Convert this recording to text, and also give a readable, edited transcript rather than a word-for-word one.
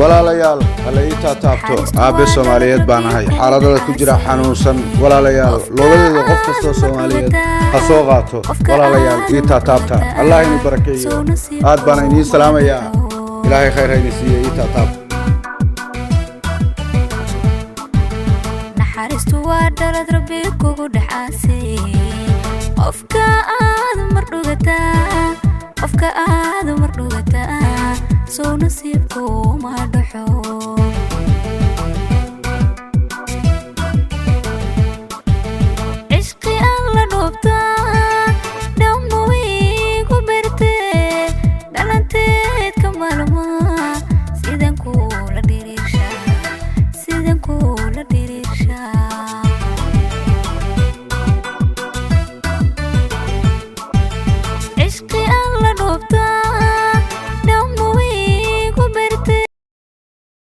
Walaalayaal, hala ii taataabto. Aabe Soomaaliyeed baan ahay, xaaladada ku jira, xanuunsan. Walaalayaal, loogadeeda qof kastoo Soomaaliyeed ha soo qaato. Walaalayaal, ii taataabta. Allah ini barakeeyo. Aad baana idiin salaamayaa. Ilaahay khayr ha idin siiye. Ii taataabta. Naxariistu waa dhalad Rabbi kugu dhexaasay. Qofka aad mar dhugataa, qofka aad mar dhugataa, sow nasiibku ma dhaxo.